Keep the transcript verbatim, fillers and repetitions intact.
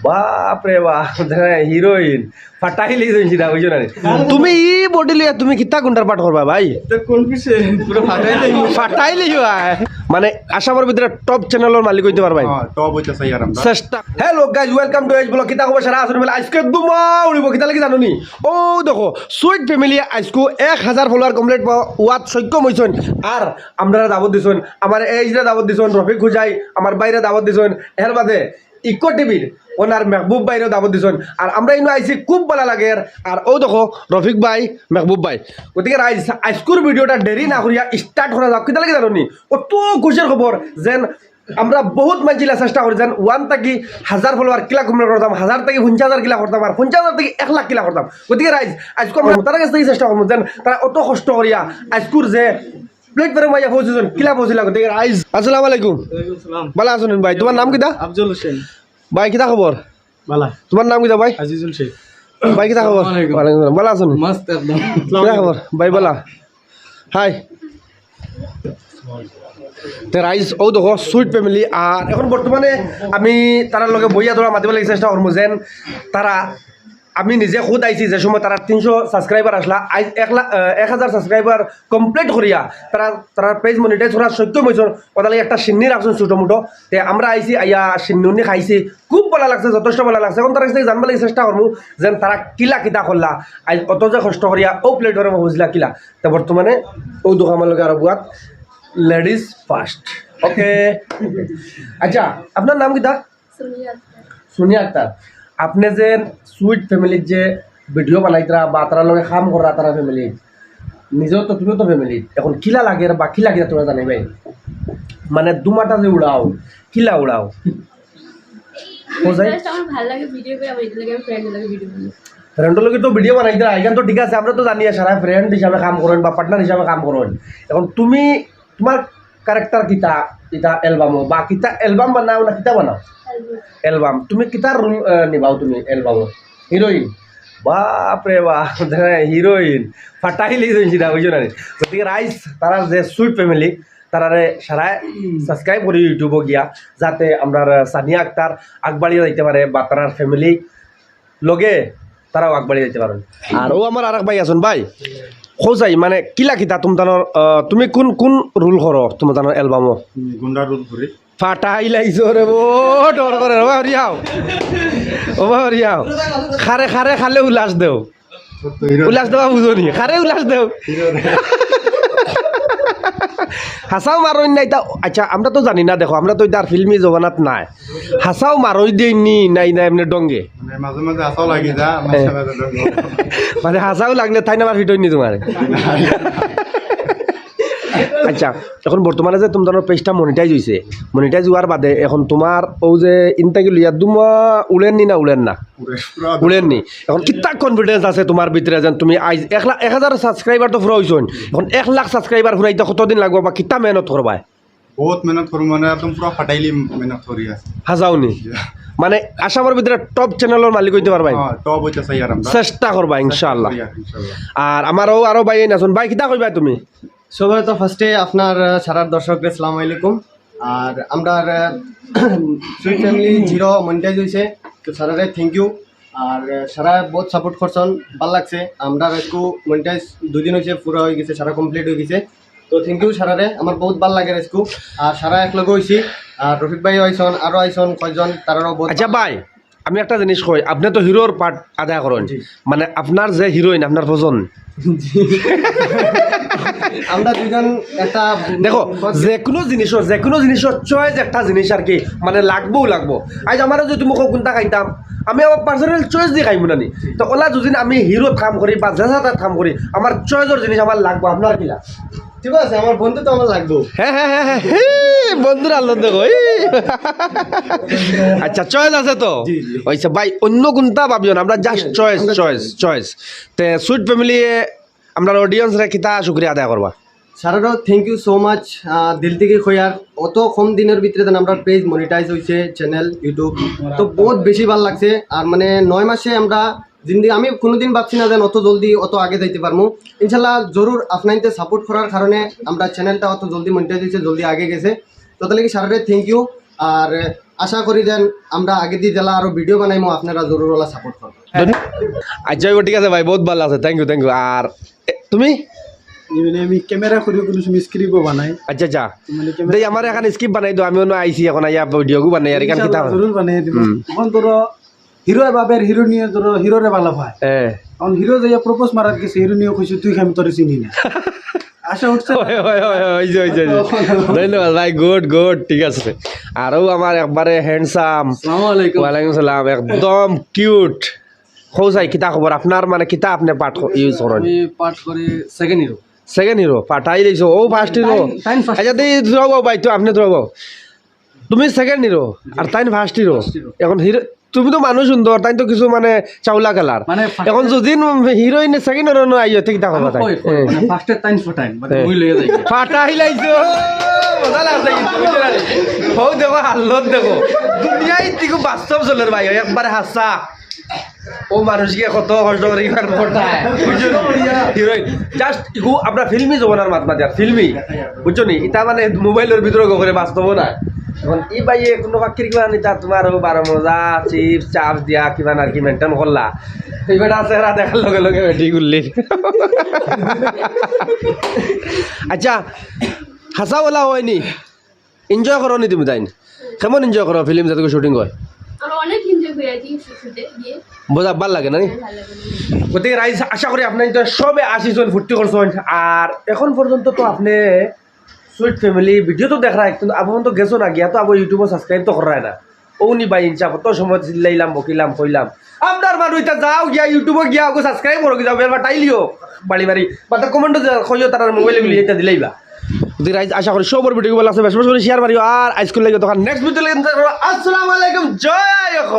বাপ রে বাপ, হিরোইন ফাটাইলি তুমি সেটা বুঝছো না রে? তুমি ই বডি লইয়া তুমি কিতা গুন্ডার পাঠ করবা ভাই? তো কনফিউশন পুরো ফাটাই দেই। ফাটাইলি ভাই। মানে আসামর ভিতরে টপ চ্যানেলর মালিক হইতে পারবাই। হ্যাঁ, টপ হইতে চাই আর আমরা। চেষ্টা। Hello guys, welcome to H Vlog। কিতা খবর সারা আছইন? আজকে দুমা উড়িব, কিতা লাগি জানো নি? ও দেখো, সুইট ফ্যামিলি আজকু এক হাজার ফলোয়ার কমপ্লিট ওয়াত সক্ষম হইছইন। আর আমরারে দাওয়াত দিছইন, আমার এইজরে দাওয়াত দিছইন, রফিক খুজাই আমার ভাইরে দাওয়াত দিছইন। এর বাদে ইকো টিভির ওনার মেহবুব ভাইরেও দাওয়াত দিছইন। আর আমরা ইনো আইছি খুব ভালা লাগের। আর ও দেখো রফিক ভাই, মেহবুব ভাই। গতিকে রাইজ, আজকুর ভিডিওটা দেরি না করিয়া স্টার্ট করা যাক। কিতা লাগি জানো নি? অত খুশির খবর যেন আমরা বহুত মানছিলা চেষ্টা করি যেন ওয়ান থাকি হাজার ফলোয়ার কিলা কমপ্লিট করতাম, হাজার থাকি পঞ্চাশ হাজার কিলা করতাম, আর পঞ্চাশ হাজার থাকি এক লাখ কিলা করতাম। গতিকে রাইজ, আজকে আমরা তারার কাছ থাকি চেষ্টা করবো যেন তারা অত কষ্ট করিয়া আজকুর যে প্ল্যাটফর্মে আইয়া পৌঁছছইন, কিলা পৌঁছিলা। গতিকে রাইজ, আসসালামু আলাইকুম। ওয়ালাইকুম সালাম। ভালা আছইন ভাই? তোমার নাম কিতা? আফজল হোসেন। ভাই, কিতা খবর? ভালা। তোমার নাম কিতা ভাই? আজিজুল শেখ। ভাই, কিতা খবর? আসসালামু আলাইকুম। ওয়ালাইকুম সালাম। ভালা আছইন? মস্ত একদম। কিতা খবর? ভাই, ভালা। হাই। তে রাইজ, ও দেখো, সুইট ফ্যামিলি। আর এখন বর্তমানে আমি তারার লগে বইয়া থুড়া মাতিবার লাগি চেষ্টা করমু, যেন তারা, আমি নিজে খুদ আইছি যে সময় তারার তিনশো সাবস্ক্রাইবার আসলা, আইজ এক লাখ, আহ, এক হাজার সাবস্ক্রাইবার কমপ্লিট করিয়া তারা, তারার পেজ মনিটাইজ করার সক্ষম হইছইন। ওটার লাগি একটা শিন্নি রাখছইন ছোটো মোটো। তে আমরা আইছি, আইয়া শিন্নি উন্নি খাইছি, খুব ভালা লাগছে, যথেষ্ট ভালা লাগছে। এখন তারার কাছ থাকি জানবার লাগি চেষ্টা করমু যেন তারা কিলা কিতা করলা, আইজ অত যে কষ্ট করিয়া ও প্ল্যাটফর্মে পৌঁছলা কিলা। তে বর্তমানে ও দেখো আমার লগে আরো বুয়াত, লেডিজ ফার্স্ট। ওকে। আচ্ছা, আপনার নাম কিতা? সোনিয়া আক্তার। সোনিয়া আক্তার, আপনে যে সুইট ফ্যামিলির যে ভিডিও বানাইতরা বা তারার লগে কাম কররা তারা ফ্যামিলি, নিজেও তো, তুমিও তো ফ্যামিলি, এখন কিলা লাগের বা কিলা কিলা তোমরা জানাইবায়? মানে দুমাটা যে উড়াও, কিলা উড়াও? ও যাই? Just আমার ভালা লাগে ভিডিও করি, আমার ইটা লাগে আমি ফ্রেন্ডর লগে ভিডিও বানাই। ফ্রেন্ডর লগে তো ভিডিও বানাইতরা, এখান তো ঠিক আছে, আমরা তো জানি সারা ফ্রেন্ড হিসাবে কাম করইন বা পার্টনার হিসাবে কাম করইন। এখন তুমি, তোমার ক্যারেক্টার কিতা, ইটা অ্যালবামও বা কিতা অ্যালবাম বানাও না কিতা বানাও? অ্যালবাম। অ্যালবাম। তুমি কিতার রোল, আহ, নিবাও তুমি অ্যালবামও? হিরোইন? বাপ রে বাপ, হিরোইন। ফাটাইলি তুমি সেটা বুঝছো না রে? গতিকে রাইজ, তারার যে সুইট ফ্যামিলি, তারারে সারা সাবস্ক্রাইব করি ইউটিউবও গিয়া, যাতে আমরার সানিয়া আক্তার আগবাড়িয়া যাইতে পারে বা তারার ফ্যামিলি লগে তারাও আগবাড়ি যাইতে পারইন। আর ও আমার আরেক ভাই আছইন, ভাই, কও চাই, মানে, কিলা কিতা তুমতানোর, আহ, তুমি কোন, কোন রোল করো তুমতানোর অ্যালবামও? হুম, গুন্ডা রোল করি। ফাটাইলাইছো রে, ও ডর করে, ও বাবা রিয়াও। ও বাবা রিয়াও। খারে, খারে, খালে উল্লাস দেও। সত্য হিরো। উল্লাস দেওয়া বুঝো নি? খারে উল্লাস দেও। হিরো রে। হাছাউ মারইন না ইতা, আচ্ছা, আমরা তো জানি না, দেখো, আমরা তো ইতা আর ফিল্মি জমানাত নাই। হাছাউ মারইন দেইন নি, নাই, নাই, এমনে ডঙ্গে। মানে মাঝে মাঝে হাছাউ লাগি যা, মাঝে হ্যাঁ। মাঝে ডঙ্গে। মানে হাছাউ লাগলে তাইন আমার ফিটইন নি তোমার। আচ্ছা, এখন বর্তমানে যে তুমতানোর পেজটা মনিটাইজ হইছে, মনিটাইজ হওয়ার বাদে এখন তোমার ও যে ইনতাকি লইয়া দুমা উড়ের নি না উড়ের না? উড়ের, পুরা উড়ের নি? এখন কিতা কনফিডেন্স আছে তোমার ভিতরে যেন তুমি আইজ এক লাখ, এক হাজার সাবস্ক্রাইবার তো পুরা হইছইন, এখন এক লাখ সাবস্ক্রাইবার পুরাইতে কতদিন লাগবো বা কিতা মেহনত করবায়? বহুত মেহনত করমু, মানে একদম পুরা ফাটাইলি মেহনত করি আছে। হাছাউ নি? মানে আসামর ভিতরে টপ চ্যানেলর মালিক হইতে পারবায়? হ্যাঁ, টপ হইতে চাই আর আমরা। চেষ্টা করবা ইনশাআল্লাহ। করি আর ইনশাআল্লাহ। আর আমারও আরো ভাই আছইন, ভাই কিতা কইবা তুমি? সবার তো ফার্স্টে আপনার, আহ, সারার দর্শকরে আসসালামু আলাইকুম। আর আমরার, আহ, সুইট ফ্যামিলি জিরো মনিটাইজ হইছে, তো সারারে থ্যাংক ইউ। আর, আহ, সারা বহুত সাপোর্ট করছইন, ভালা লাগছে। আমরার আইজকু মনিটাইজ দুই দিন হইছে, পুরা হই গেছে, সারা কমপ্লিট হই গেছে। তো থ্যাংক ইউ সারারে, আমার বহুত ভালা লাগের আইজকু। আর সারা একলগে হইছি, আর রফিক ভাইও আইছইন, আরো আইছইন কয়জন, তারারও বহুত আচ্ছা ভাই, আমি একটা জিনিস কই, আপনে তো হিরোর পার্ট আদায় করইন, জি। মানে আপনার যে হিরোইন আপনার পছন্দ? জি। আমরা দুইজন একটা দেখো, যেকোনো জিনিসও, যেকোনো জিনিসও চয়েস একটা জিনিস আর কি, মানে লাগবোউ লাগবো। আইজ আমারে যদি তুমি কও কুনটা খাইতাম, আমি আমার পার্সোনাল চয়েস দি খাইমু না নি। তো ওলা যদি আমি হিরোত কাম করি বা যে জাগাত কাম করি, আমার চয়েসর জিনিস আমার লাগবো, আপনার কিলা? ঠিক আছে, আমার বন্ধু তো আমার লাগবো। হ্যাঁ, হ্যাঁ, হ্যাঁ, হ্যাঁ, হ্যাঁ, বন্ধুর আনন্দ দেখো, এই। আচ্ছা, চয়েস আছে তো? জি, জি। আচ্ছা, ভাই, অন্য কুনটা ভাবিও না, আমরা just জি, চয়েস, আমরা চয়েস, চয়েস। তে সুইট ফ্যামিলি, আমরার অডিয়েন্সরে কিতা শুকরিয়া আদায় করবা? সারারও থ্যাংক ইউ সো মাচ, আহ, দিল থেকে কইয়ার। অত কম দিনর ভিতরে যেন আমরার পেজ মনিটাইজ হইছে, চ্যানেল, ইউটিউব, তো বহুত বেশি ভালা লাগছে। আর মানে নয় মাসে আমরা জিন্দি-, আমি কোনোদিন ভাবছি না যেন অত জলদি অত আগে যাইতে পারমু। ইনশাল্লাহ জরুর আপনাইনতে সাপোর্ট করার কারণে আমরার চ্যানেলটা অত জলদি মনিটাইজ হইছে, জলদি আগে গেছে। তো তাহলে কি সারারে থ্যাংক ইউ। আর আশা করি যেন আমরা আগেদি যেলা আরো ভিডিও বানাইমু, আপনারা জরুর ওলা সাপোর্ট করবা। আচ্ছা, ঠিক আছে ভাই, বহুত ভালা আছে, থ্যাংক ইউ, থ্যাংক ইউ। আর এ, তুমি? জি, মানে আমি ক্যামেরা করি, কোনো সময় স্ক্রিপ্টও বানাই। আচ্ছা, আচ্ছা। মানে ক্যামেরা দেই, আমার এখন স্ক্রিপ্ট বানাই দাও, আমি অনো আইছি, এখন আইয়া ভিডিওগু বানাই আর এখান কিতা ইনশাআল্লাহ, জরুর বানাই দিব। হুম। তখন ধরো হিরো ভাবের হিরোইনে ধরো হিরোরে ভালা পায়। হ্যাঁ। এখন হিরো যাইয়া প্রপোজ মারার গেছে, হিরোইনে কইছে, "তুই আমি তোরে চিনি না।" আশা উঠছে। হয়, হয়, হয়, হয়, হইছে, হইছে, হইছে। ধন্যবাদ ভাই, গুড, গুড, ঠিক আছে। আরো আমার একবারে হ্যান্ডসাম। আসসালামু আলাইকুম। ওয়ালাইকুম সালাম, একদম কিউট। কও চাই, কিতা খবর আপনার? মানে কিতা আপনে পার্ট ইউজ করেন? আমি পার্ট করি সেকেন্ড হিরো। সেকেন্ড হিরো, পাঠাই দিছো। ও ফার্স্ট হিরো। তাইন, তাইন ফার্স্ট। আচ্ছা, দেই, ধরাও ভাই, তো আপনে ধরাও। তুমি সেকেন্ড হিরো, আর তাইন ফার্স্ট হিরো। First hero. এখন হিরো, তুমি তো মানুষ সুন্দর, তাইন তো কিছু মানে চাউলা কালার। মানে ফার্স্ট এখন যদি হিরোইনে সেকেন্ড হিরো নু আইও, ঠিক থাকো আমি কথা। কই, কই, হ্যাঁ। মানে ফার্স্টে তাইন ফাটাইন, বাদে হ্যাঁ। মুই লইয়া যাই। ফাটাই লাইছো, মজা লাগছে কিন্তু, বুঝছো না? হউ দেখো, হালত দেখো, দুনিয়ায় ইতিকু বাস্তব চলের ভাই, একবারে হাসা। ও মানুষকে কত কষ্ট করে ইমান পড়ায়, বুঝছো? হিরোইন, জাস্ট ইগু আমরা ফিল্মি জমানার মাত মাতি আর ফিল্মি, বুঝছো নি? ইতা মানে মোবাইলর ভিতরে গো করে বাস্তব না। এখন ই ভাইয়ে কোনো বাক্যের কিবা নিতা তোমার ও বারো মজা, চিপস, চাপস দিয়া কিবা আর কি মেইনটেইন করলা। এই বেটা আছে এরা দেখার লগে লগে বেটি গুল্লি। আচ্ছা, হাসা বলা হয়নি। এনজয় করো নি তুমি তাইন? কেমন এনজয় করো ফিল্ম যেটুকু শুটিং হয়? আমরা অনেক এনজয় করি আর কি শুটে গিয়ে। বোঝা ভালা লাগে না নি? হ্যাঁ, ভালা লাগে। গতিকে রাইজ, আশা করি আপনারা তো সবে আসিছইন, ফুর্তি করছইন। আর এখন পর্যন্ত তো আপনে সুইট ফ্যামিলি ভিডিও তো দেখরা, কিন্তু আবু তো গেছো না, গিয়া তো আবু ইউটিউবে সাবস্ক্রাইব তো কররায় না। ও নি ভাই, ইনশা কত সময় চিল্লাইলাম, বকিলাম, কইলাম। আমরার মানুষ ইতা যাও গিয়া ইউটিউবে গিয়া ওগো সাবস্ক্রাইব করো, গিয়া বেল বাটাইলিও বাড়ি বাড়ি। বাটা কমেন্টও কইও তারার মোবাইলে মিলিয়ে ইতা দিলাইবা। গতিকে রাইজ, আশা করি সবর ভিডিও ভালা লাগছে, বেশি বেশি করে শেয়ার মারিও। আর আইজকুর লাগি তখন নেক্সট ভিডিও লাগি আসসালামু আলাইকুম, জয় আইয়ুব।